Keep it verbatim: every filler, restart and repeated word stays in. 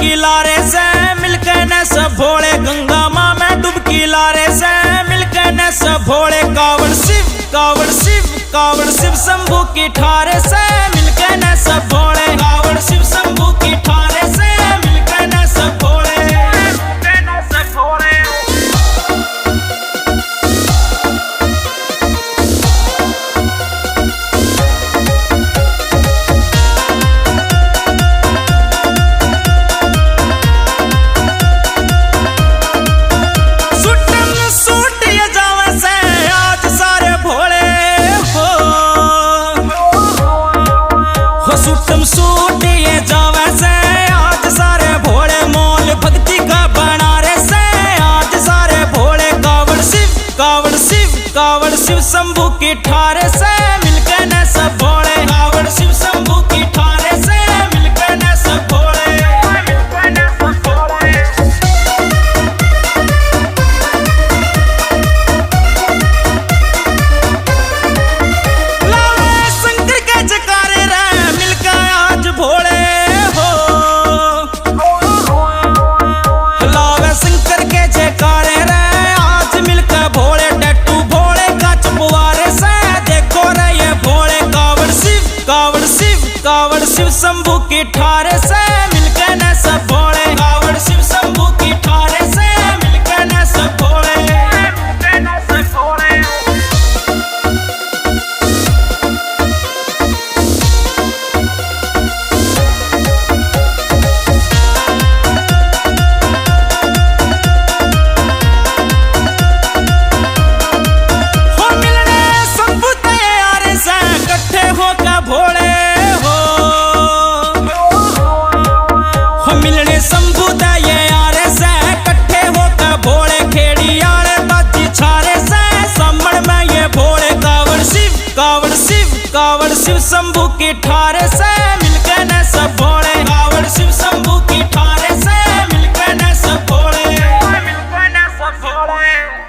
डुबकी लारे से मिलके न सब भोले, गंगा माँ में डुबकी लारे से मिलके न सब भोले। कावड़ शिव, कावड़ शिव, कावड़ शिव शंभू की ठारे से मिलके न सब भोले। कावड़ शिव शंभू की ठारे से मिलके न सब भोले। सुटम सूट ये जावे से आज सारे भोले हो। हो सुटम सूट ये जावे से आज सारे भोले, मोल भक्ति का बना रे से आज सारे भोले। कावड़ शिव, कावड़ शिव, कावड़ शिव शंभू की ठारे से मिलके न सब भोले। कावड़ शिव शंभू की ठारे से मिलके न सब भोले। लावे शंकर के जयकारे रे मिलके आज भोले हो। लावे शंकर के जयकारे रे आज मिलके भोले, टट्टू भोले का चपवारे से। देखो रे ये भोले, कावड़ शिव, कावड़ शिव, कावड़ शिव शंभू की ठारे से मिलके न सब भोले। कावड़ शिव शंभू की ठारे से मिलके न सब भोले। हो मिलने शंभू तैयार से इकट्ठे होकर भोले हो। हो मिलने शंभू तैयार से इकट्ठे होकर भोले, खेड़ी आले बाजी छारे से सामण में ये भोले। कावड़ शिव, कावड़ शिव, कावड़ शिव शंभू की ठारे से